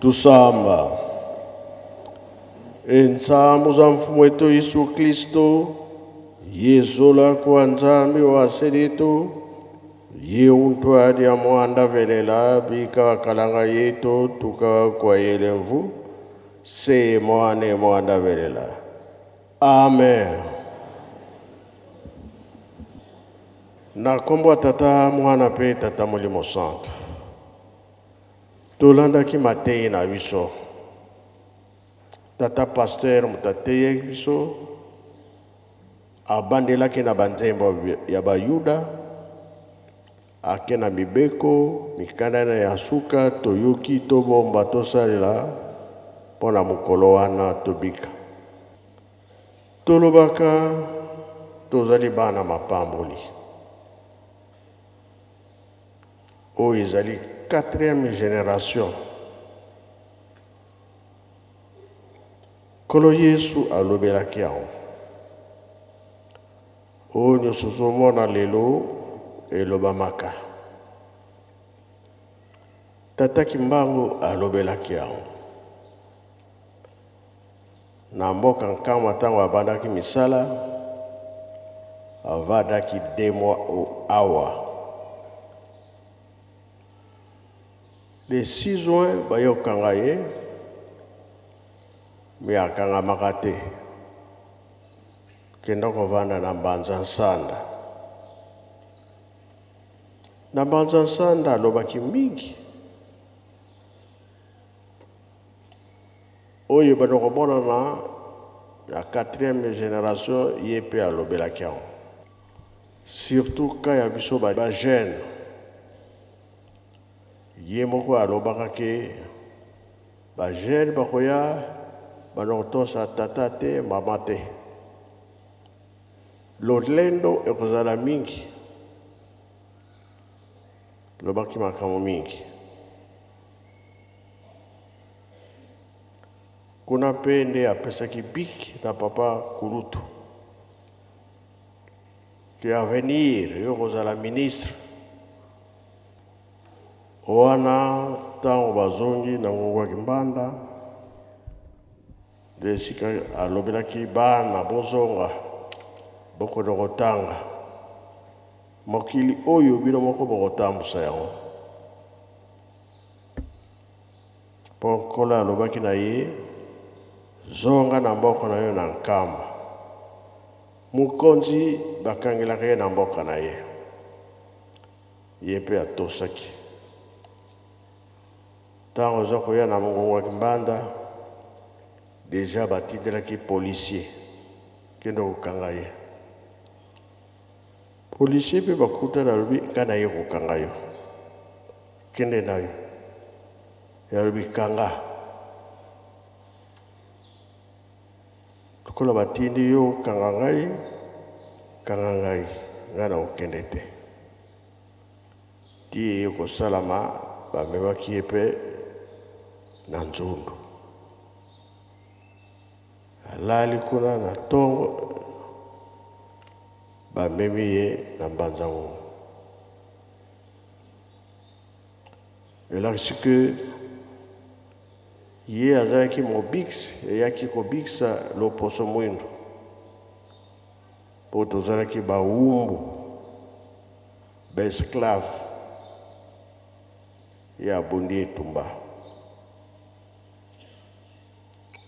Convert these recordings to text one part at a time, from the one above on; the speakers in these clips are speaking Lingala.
Tusamba. Ensambu za Mfumu wetu Yesu Kristo, Yezola kwa Nzambi wa selitu, ye untwadi ya mwanda velela bika kalanga yetu tuka kwa yelemvu se mwane mwanda velela. Amen. Na kombo ya Tata, Mwana mpe Tata Molimo Santu. Tolandaki mateyi na biso. Tata pasteur moto ateyaki biso, abandelaki na banzembo ya Bayuda, ake na mibeko, mikanda na ya suka, toyoki, tobomba, tosalela mpo na mokolo wana tobika. Tolobaka tozali bana mapamboli. Oyo ezali quatrième generation. Nkolo Yesu alobelaki yango. Oyo nyonso ozomona lelo elobamaka. Tata Kimbangu alobelaki yango. Na mboka Nkamba ntango abandaki misala, avandaki deux mois awa. Le 6 juin baye kokanga ye, mais akangamaka te. Kenda kovanda na Mbanza Nsanda. Na Mbanza Nsanda alobaki mingi. Oyo ebanda komonana na quatrième generation ye pe alobelaki yango. Surtout cas ya biso ba jeunes. Ye moko alobaka ke ba jeunes bakoya banda kotosa tata te mama te. Lolendo ekozala mingi. Lobaki makambo mingi. Kuna pe nde apesaki bic na papa kulutu que avenir yo okozala ministre. Wana tango bazongi na ngongo ya Kimbanda nde esika alobelaki bana bozonga bokende kotanga mokili oyo bino moko bokotambusa yango. Mpo Nkolo alobaki na ye, Zonga na mboka na yo na Nkamba. Mokonzi bakangelaka ye na mboka na ye. Ye mpe atosaki. Ntango aza koya na mongongo ya Kimbanda, deja batindelaki policier kende kokanga ye. Policier mpe bakutana, alobi ngai naye kokanga yo. Kende na yo. Ye alobi kanga. Lokola batindi yo kanga ngai, kanga ngai, ngai nakokende te. Ti eye kosalama, bamemaki ye mpe na nzundu. Alali kuna na tongo, bamemi ye na Mbanza-Ngungu. Elakisi que ye azalaki mobikisi, eyaki kobikisa loposo mwindu, mpo tozalaki bawumbu, ba esclaves. Ye abundi etumba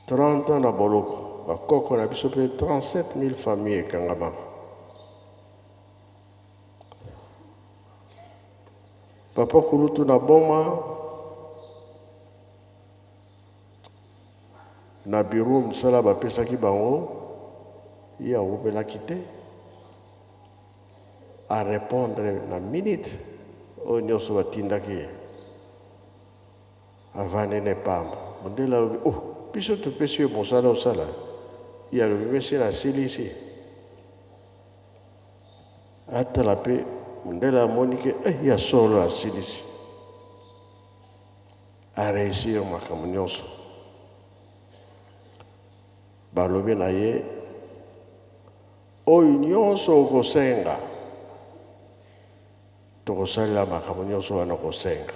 30 ans na boloko, bakoko na biso mpe 37 000 familles ekangama. Papa kulutu na boma na bureau mosala bapesaki bango, ye awumelaki te a répondre na minute oyo nyonso batindaki ye. Avandi ne pamba. Mondele alobi, oh, biso topesi yo mosala osala. Ye alobi, mesi nasilisi. Atala pe mundele amoni ke eh ya solo asilisi. A reussir makambo nyonso. Balobi na ye oyo nyonso okosenga tokosalela makambo nyonso wana okosenga.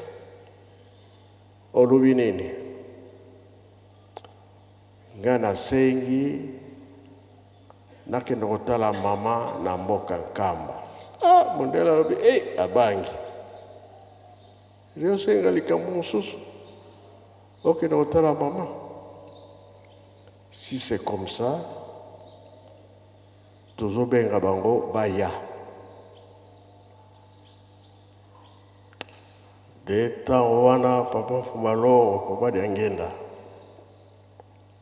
Olobi nini? Ngai nasengi nakende kotala mama na mboka Nkamba. Ah, mondele alobi e eh, abangi osenga likambo mosusu, okende kotala mama. Si c'est comme ça, tozobenga bango baya. De ntango wana papa Mfumalongo, papa Diangenda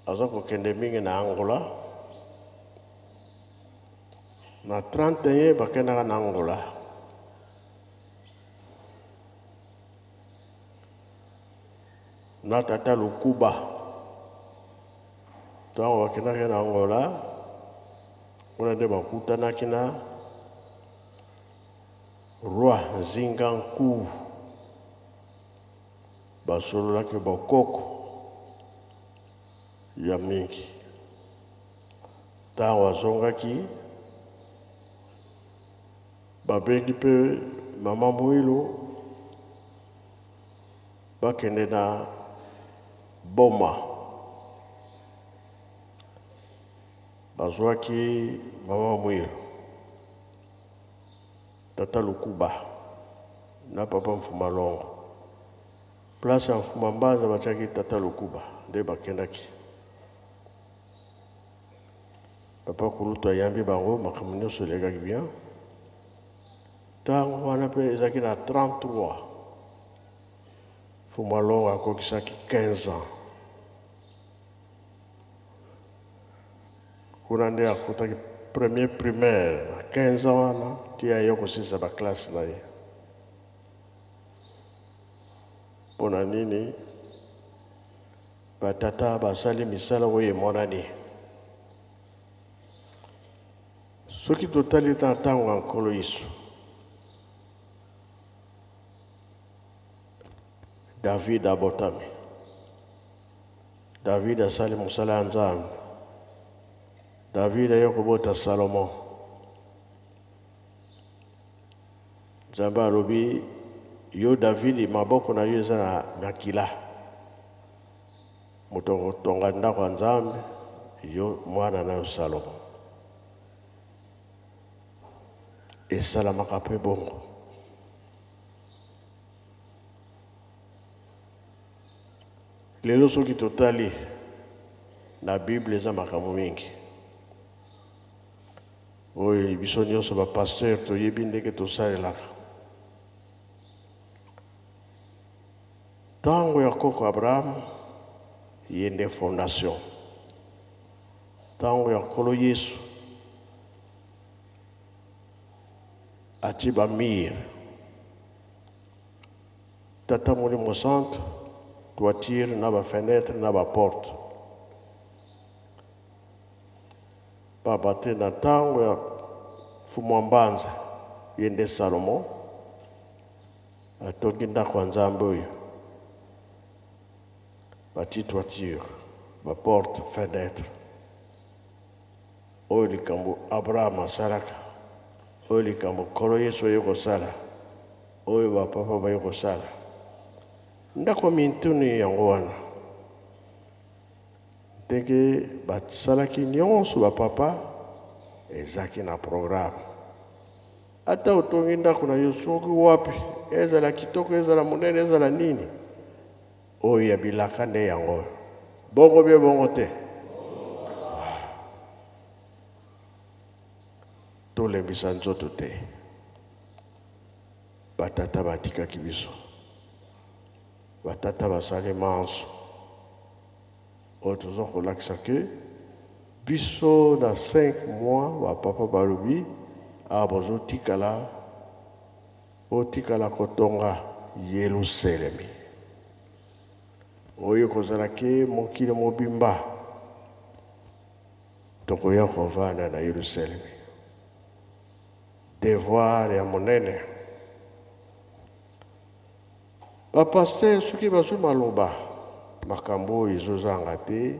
aza kokende mingi na Angola. Na 31 bakendaka na Angola. Na tata Lukuba, ntango bakendaki na Angola, kuna nde bakutanaki na roi Nzinga Nkuwu, basololaki bokoko ya mingi. Ntango azongaki, babengi mpe mama Mwilu bakende na Boma. Bazwaki mama Mwilu, tata Lukuba na papa Mfumalongo. Place ya Mfuma Mbanza batiaki tata Lukuba, nde bakendaki. Papa Kulutu ayambi bango, makambo nyonso elekaki bien. Ntango wana mpe ezalaki na 33, Mfumalongo akokisaki 15 ans. Kuna nde akutaki premier primaire na 15 ans wana ti aye kosilisa baklasse na ye. Mpo na nini batata basali misala oyo emonani? Soki totali na ntango ya Nkolo Yesu, David abotami. David asali mosala ya Nzambe. David aye kobota Salomo. Nzambe alobi, yo David, maboko na yo eza na makila. Moto akotonga ndako ya Nzambe, yo mwana na yo Salomo. Esalamaka mpe bongo. Lelo soki totali na Bible, eza makambo mingi oyo biso nyonso bapasteur toyebi ndenge tosalelaka. Ntango ya koko Abraham, ye nde fondation. Ntango ya Nkolo Yesu, atie bamire. Tata Molimo Santo, toitire na bafenetre na baporte. Pamba te na ntango ya Mfumu wa Mbanza, ye nde Salomo, atongi ndako ya Nzambe oyo batie toiture, baporte, fenetre. Oyo likambo Abraham asalaka, oyo likambo Nkolo Yesu aye kosala, oyo bapapa baye kosala. Ndako mintunu yango wana. Ndenge basalaki nyonso bapapa, ezalaki na programme. Ata otongi ndako na yo soki wapi, ezala kitoko, ezala monene, ezala nini, oyo ya bilaka nde yango oyo. Bongo bie bongo te. Tolembisa nzoto te. Batata batikaki biso. Batata basali manso. Oyo toza kolakisa ke biso na 5 mois bapapa balobi awa bozotikala, botikala kotonga Yelusalemi. Oyo kozala ke mokili mobimba tokoya kovanda na Yelusalemi. Devoir ya monene. Bapasteur soki bazwi maloba, makambo oyo ezozanga te,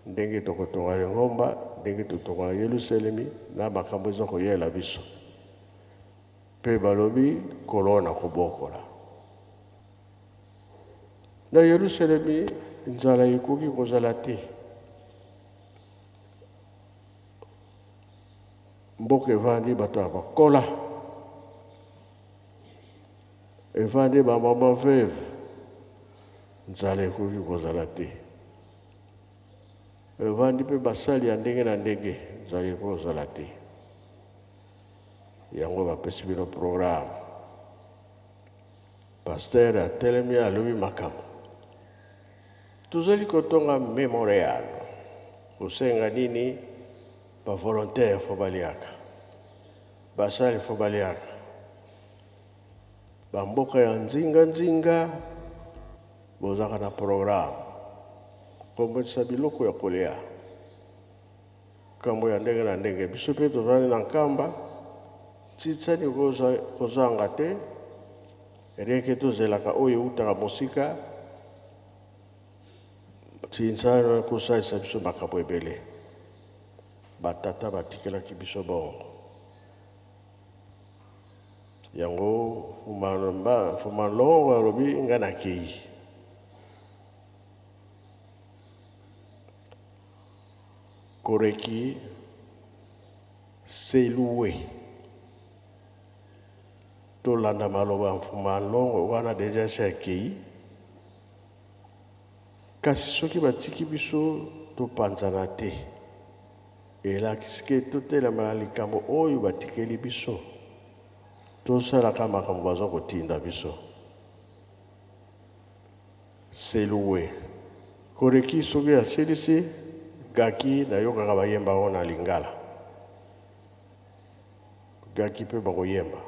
ndenge tokotonga lingomba, ndenge totonga Yelusalemi, na makambo eza koyela biso. Mpe balobi kolona kobokola. Na Yelusalemi nzala ekoki kozala te. Mboka evandi bato ya bakola, evandi ba mama veuve, nzala ekoki kozala te. Evandi mpe basali ya ndenge na ndenge, nzala ekoki kozala te. Yango bapesi bino programme. Pasteur atelemi alobi makambo. Tozali kotonga memorial. Kosenga nini? Ba volontaire fo baliaka. Basali fo baliaka. Ba mboka ya nzinga nzinga bozaka na programme. Kombonisa biloko ya kolia. Kambo ya ndenge na ndenge. Biso mpe tozali na Nkamba. Tsitsani kozanga te. Rien que tozelaka oyo eutaka mosika. Tsitsani kosalisa biso makambo ebele. Batata batikelaki biso bongo. Yango Mfuma Longo alobi nga nakei. Koreki Selue. Tolanda maloba ya Mfuma Longo wana deja esi akei. Kasi soki batiki biso topanzana te, elakisi ke totelema na likambo oyo batikeli biso, tosalaka makambo baza kotinda biso. Selue. Koreki soki asilisi gaki nayokaka bayemba yango na lingala. Gaki pe bakoyemba.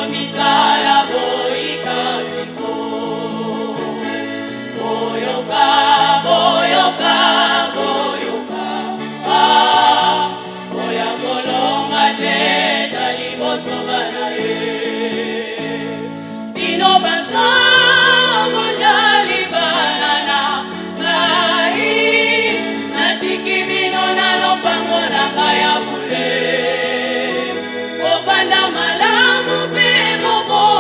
misala boyika mpiko. Boyoka, boyoka, boyoka, ah, boya kolonga te ezali bosoba na ye. Bino banso bozali bana na ngai, natiki bino na lopango na ngai ya bule. Bovanda malamu mpe bobo.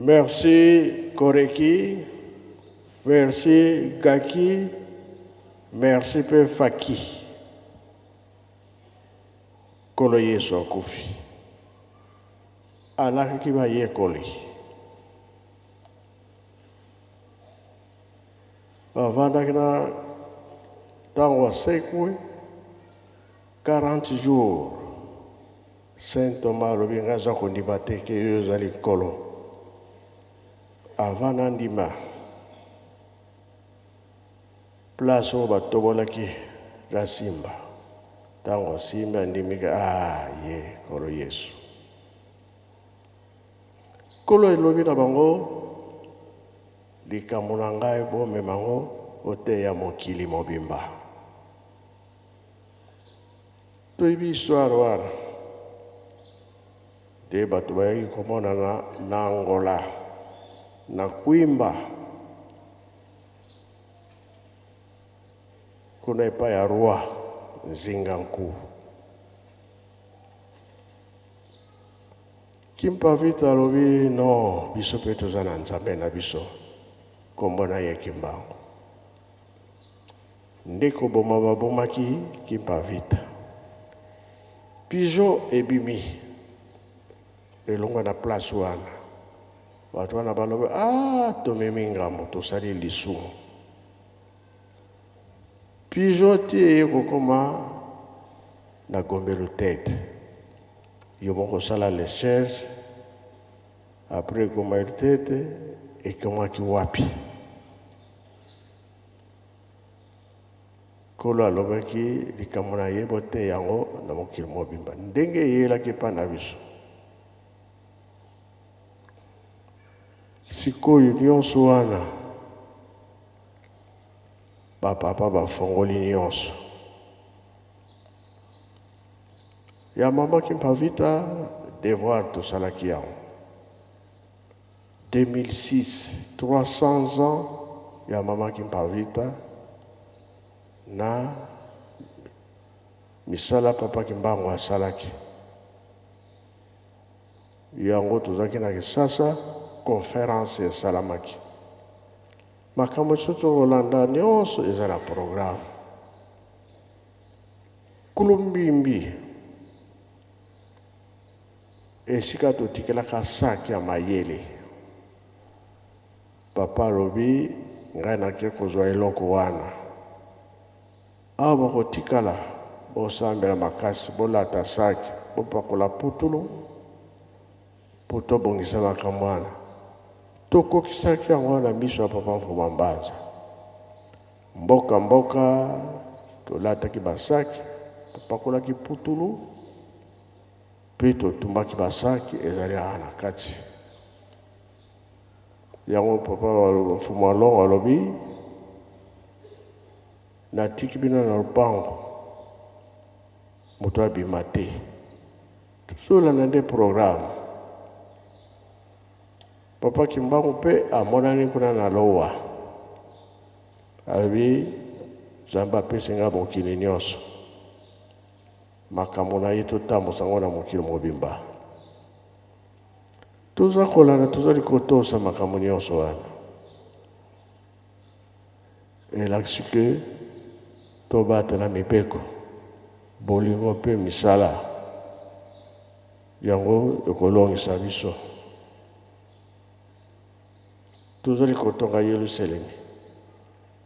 Merci Koreki, merci Gaki, merci mpe Faki. Nkolo Yesu akufi. Alakaki bayekoli. Bavandaki na ntango asekwi 40 jours. Saint Thomas alobi ngai aza kondima te ke yo ozali Nkolo. Avant nandima place oyo batobolaki nasimba. Ntango asimbi andimi ke ah ye Nkolo Yesu. Nkolo elobi na bango likambo na ngai bomema yango boteya mokili mobimba. Toyebi histoire wana nde bato bayaki komonana na Angola na Kwimba kuna epai ya roi Nzinga Nku. Kimpa Vita alobi non, biso mpe toza na Nzambe na biso, nkombo na ye Kimbangu. Nde koboma babomaki Kimpa Vita. Pigeon ebimi elongwa na place wana, bato wana balobi ah, tomemi ngambo, tosali lisumu. Pigeon ti eye kokoma na Gombe Lutete, yo moko osala recherche après Gombe Lutete ekomaki wapi? Nkolo alobaki likambo na ye boteya yango na mokili mobimba ndenge eyelaki epai na biso. Sikoyo nyonso wana bapapa bafongoli nyonso ya mama Kimpa Vita, devoir tosalaki yango 2006, 300 ans ya mama Kimpa Vita na misala papa Kimbangu asalaki yango. Tozalaki na Kinshasa, conférence esalamaki, makambo mosusu tokolanda nyonso eza na programme. Kulumbimbi esika totikelaka saki ya mayele, papa alobi ngai nake kozwa eloko wana awa, bokotikala bosambela makasi, bolata saki, bopakola putulu mpo tobongisa makambo wana. Tokokisaki yango na miso ya papa Mfuma Mbanza. Mboka mboka tolataki basaki, topakolaki putulu mpe totumbaki basaki ezali awa na kati yango. Papa Mfumu Alongo alobi natiki bino na lopango, moto abima te, tozolanda nde programme. Papa Kimbangu mpe amonani kuna na lowa, alobi Nzambe apesi nga mokili nyonso, makambo na ye totambusa yango na mokili mobimba. Toza kolanda, tozali kotosa makambo nyonso wana, elakisi ke tobatela mibeko, bolingo mpe misala, yango ekolongisa biso. Tozali kotonga Yelusalemi,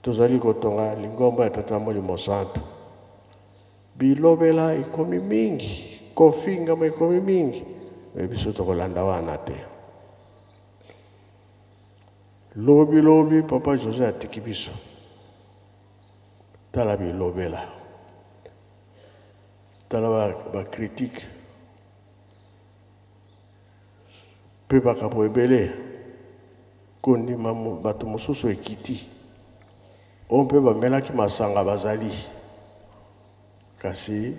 tozali kotonga lingomba ya Tata Molimo Santu. Bilobela ekomi mingi, kofingama ekomi mingi, me biso tokolanda wana te. Lobi lobi papa José atiki biso, tala bilobela, tala bacritique mpe makambo ebele, kondima bato mosusu ekiti, oyo mpe bamelaki masanga bazali. Kasi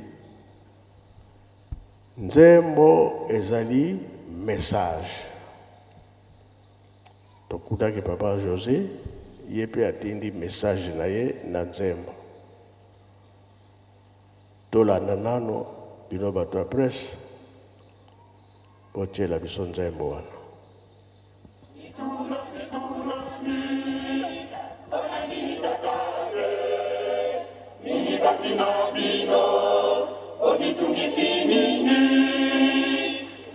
nzembo ezali message. Tokutaki papa José, ye mpe atindi message na ye na nzembo. Tolanda nano bino bato ya presse, botiela biso nzembo wana. kati na bino, bomitungisi mingi.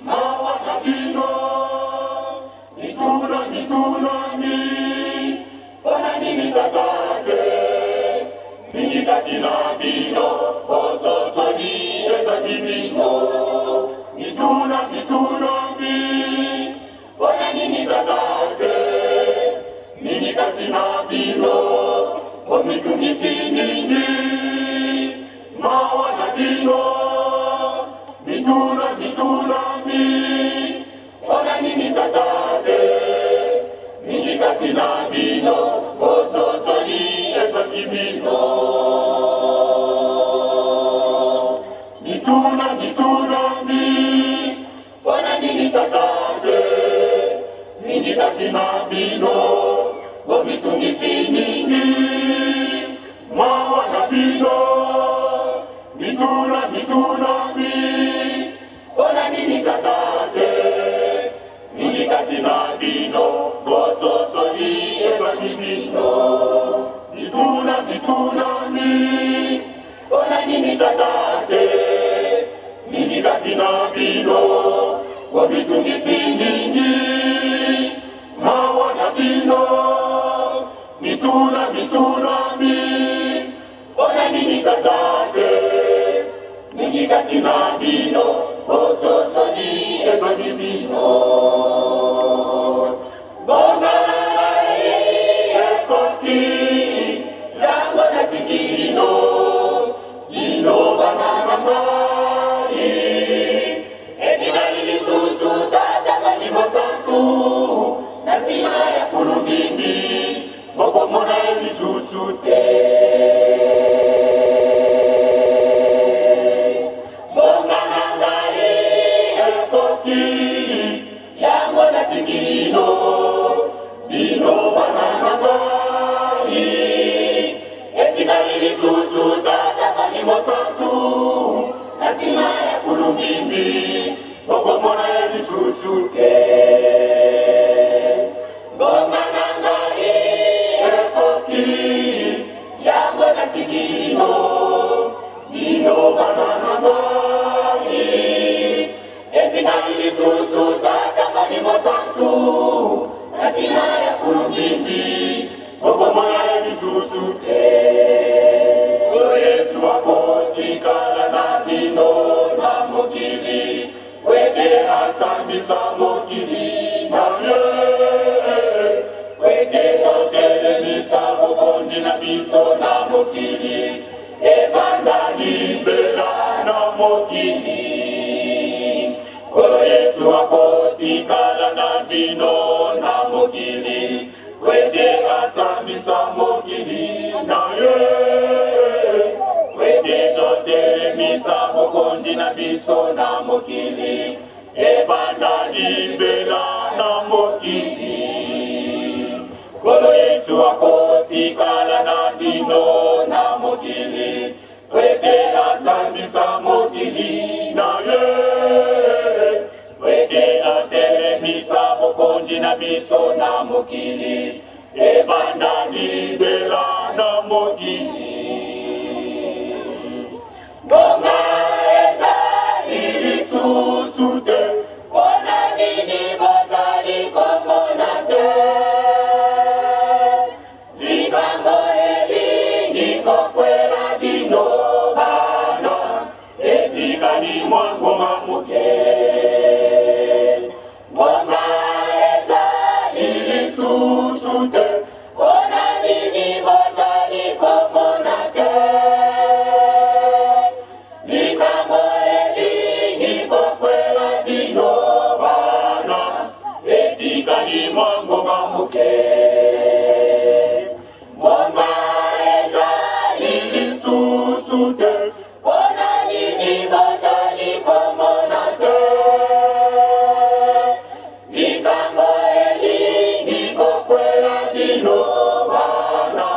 Mawa na bino, mituna mitunami, mpona nini tata te? Mingi kati na bino, bososoli ezali bino. Mituna mitunami, mpona nini tata te? Mingi kati na bino, bomitungisi mingi. Mawa na bino, mituna mitunami, mpona nini tata te? Mingi kati na bino, bososoli ezali bino. Mituna mitunami, mpona nini tata te? Mingi kati na bino, bomitungisi mingi. Mawa na bino, mituna mitunami, mpona nini tata te? Mingi kati na bino, bososoli ezali bino. Mituna mitunami, mpona nini tata te? Mingi kati na bino, bomitungisi mingi. Mawa na bino, mituna mitunami, mpona nini tata te? Mingi kati na bino, bososoli ezali bino. Ngonga na ngai ekoki, yango natiki bino, liloba na ngai. Etikali lisusu Tata Molimo Santu, na nsima ya kulubimbi, bokomona ye lisusu te. Ngonga na ngai ekoki, yango natiki bino, liloba na ngai. Etikali lisusu Tata Molimo Santu, na nsima ya kulubimbi, bokomona ye lisusu te. Ngonga na ngai ekoki, yango natiki bino, liloba na ngai. Etikali lisusu Tata Molimo Santu, na nsima ya kulubimbi, bokomona ye lisusu te. Oyo Yesu akotikala na bino na mokili, wete asambisa mokili na ye, wete totelemisa bokonzi na biso na mokili, ebanda libela na mokili. Oyo Yesu akotikala na bino na mokili, wete asambisa mokili na ye, wete totelemisa bokonzi na biso na mokili, ebanda libela na mokili. Nkolo Yesu akotikala na bino na mokili, wete asambisa mokili na ye, wete atelemisa bokonzi na biso na mokili, ebanda libela na mokili. Ngonga ezali lisusu te, mpona nini bozali komona te? Likambo elingi kokwela bino bana, etikali mwa ngonga moke. Ngonga ezali lisusu te, mpona nini bozali komona te? Likambo elingi kokwela bino bana, etikali mwa ngonga moke. Ngonga ezali lisusu te, mpona nini bozali komona te? Likambo elingi kokwela bino bana,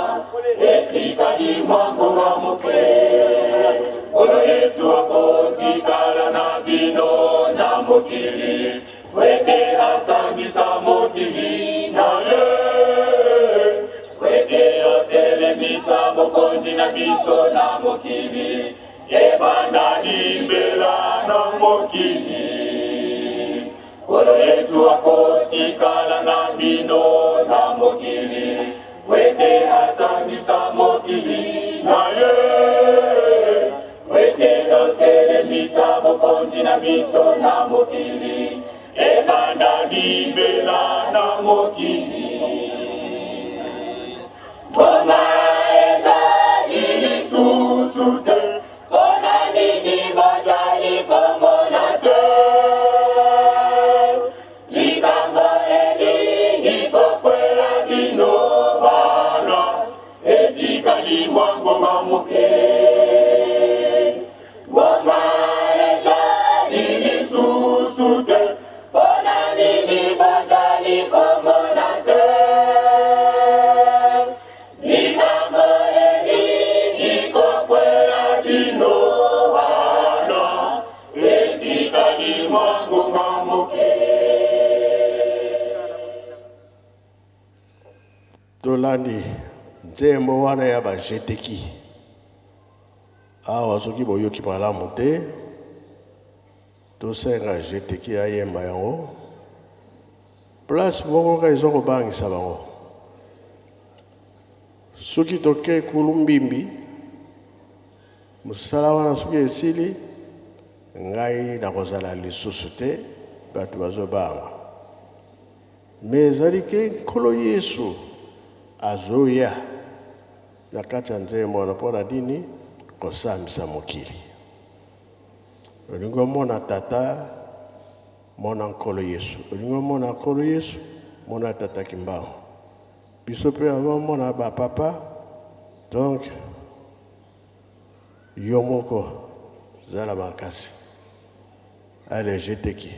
etikali mwa ngonga moke. Oyo Yesu akotikala na bino na mokili, wete asambisa mokili na ye, wete otelemisa bokonzi na biso na mokili ebanda libela na mokili. Nkolo Yesu akotikala na bino na mokili wete asangisa mokili na ye, wete totelemisa bokonzi na biso na mokili ebanda libela na mokili. Ngoma ezali lisusu te, mpona nini bozali komona te? Likambo elingi kokwela bino bana, etikali mwa ngonga moke. Ngoma ezali lisusu te, mpona nini bozali komona te? Likambo elingi kokwela bino bana, etikali mwa ngonga moke. Tolandi nzembo wana ya bajeteki awa. Soki boyoki malamu te, tosenga jeteki ayemba yango place moko kaka eza kobangisa bango. Soki toke kulu mbimbi mosala wana, soki esili, ngai nakozala lisusu te. Bato bazobanga, me ezali ke Nkolo Yesu azoya na kati ya nzembo wana mpo na nini? Kosambisa mokili. Olingi omona Tata, mona Nkolo Yesu. Olingi omona Nkolo Yesu, mona Tata Kimbangu. Biso mpe omona bapapa. Donc yo moko zala makasi. Ale jeteki.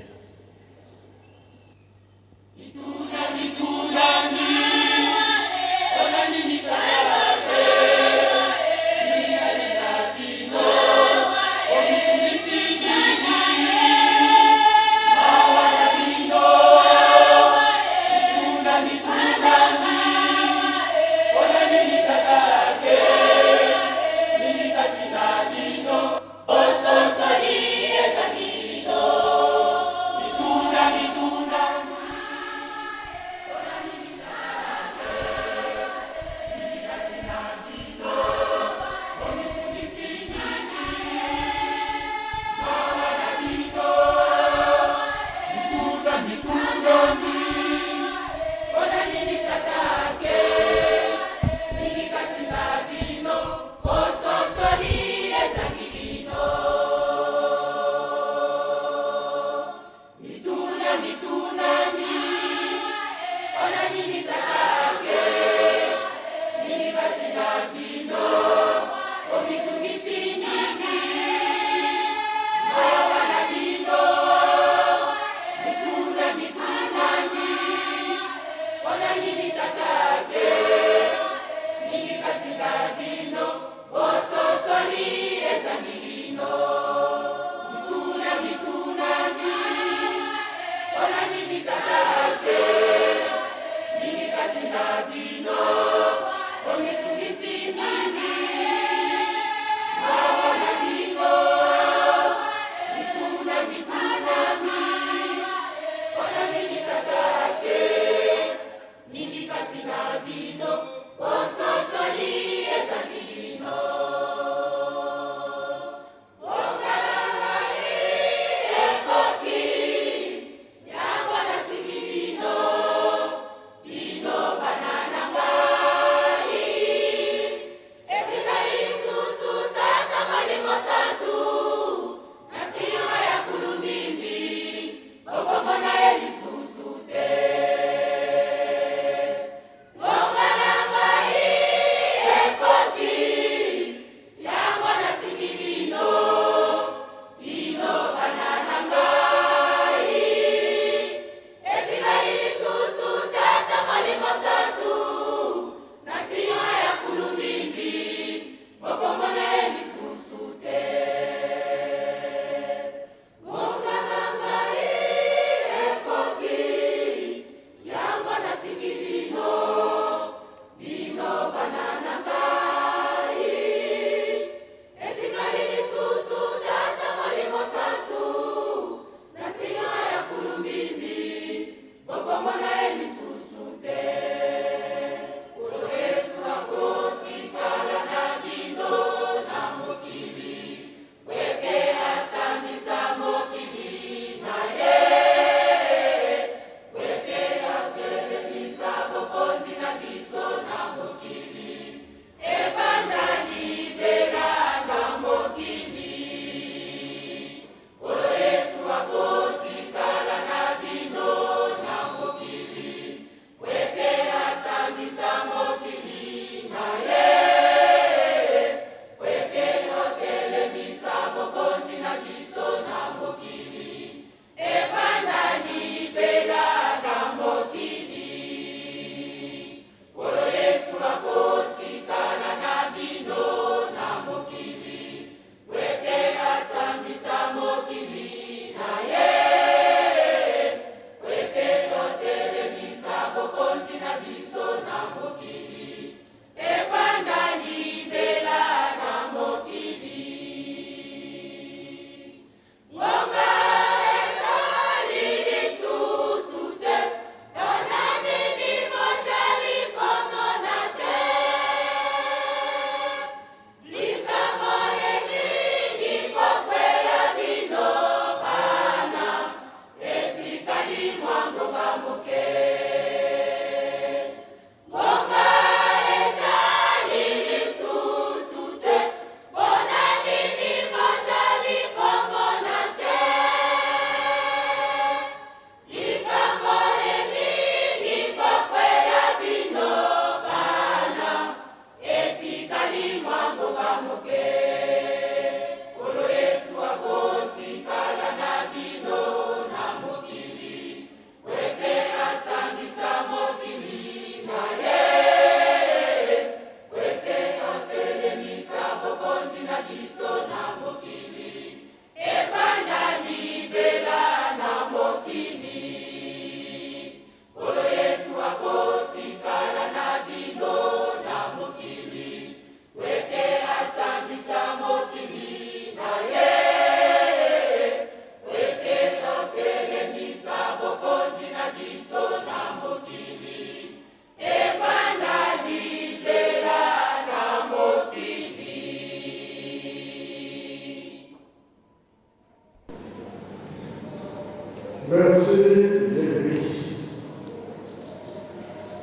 Merci Jésus.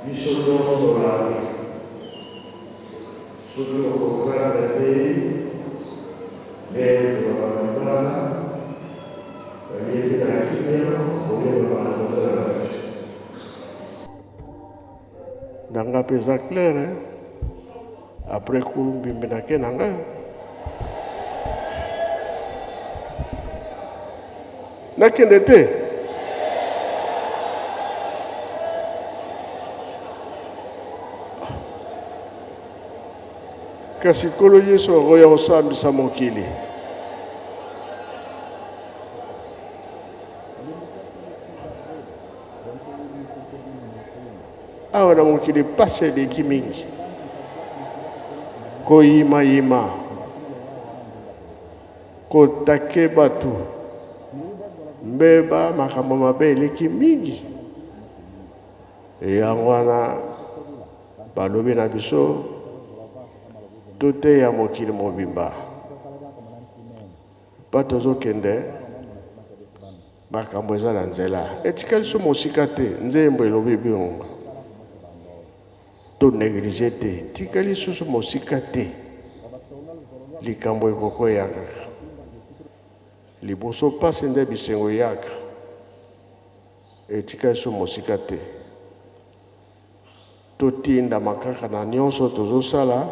Biso nyonso tolandi. Soki okofanda te, nde tozalaka libanda, bayebi na kimia koyeba makambo na biso. Na nga mpe eza clair hein? Après kulu mbimbi nake na nga nakende te. Kasi Nkolo Yesu akoya kosambisa mokili. Awa na mokili pasi eleki mingi, koyimayima, kotake bato, mbeba, makambo mabe eleki mingi. Yango wana balobi na biso toteya mokili mobimba pa tozokende makambo eza na nzela etikali so mosika te nzembo elobi biongo to neglige te tikali susu mosika te likambo ekokwea kaka liboso mpasi nde bisengo eyaka etikali so mosika te Totindama kaka na nionso tozosala,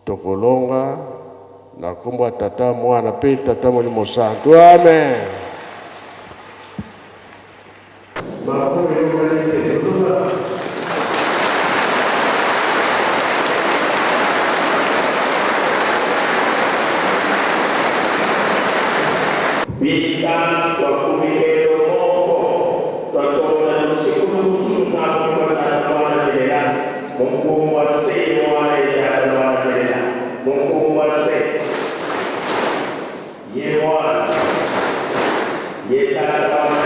tokolonga na kombo ya Tata, Mwana pe Tata Molimo Santu. Amen. Maboko eyokani te, totola. Bika twakubikelo moko twatona lusiku lukusu ntango twatata mwana telela munkumbwa se mwana etata mwana telela munkumbwa se ye mwana ye tata.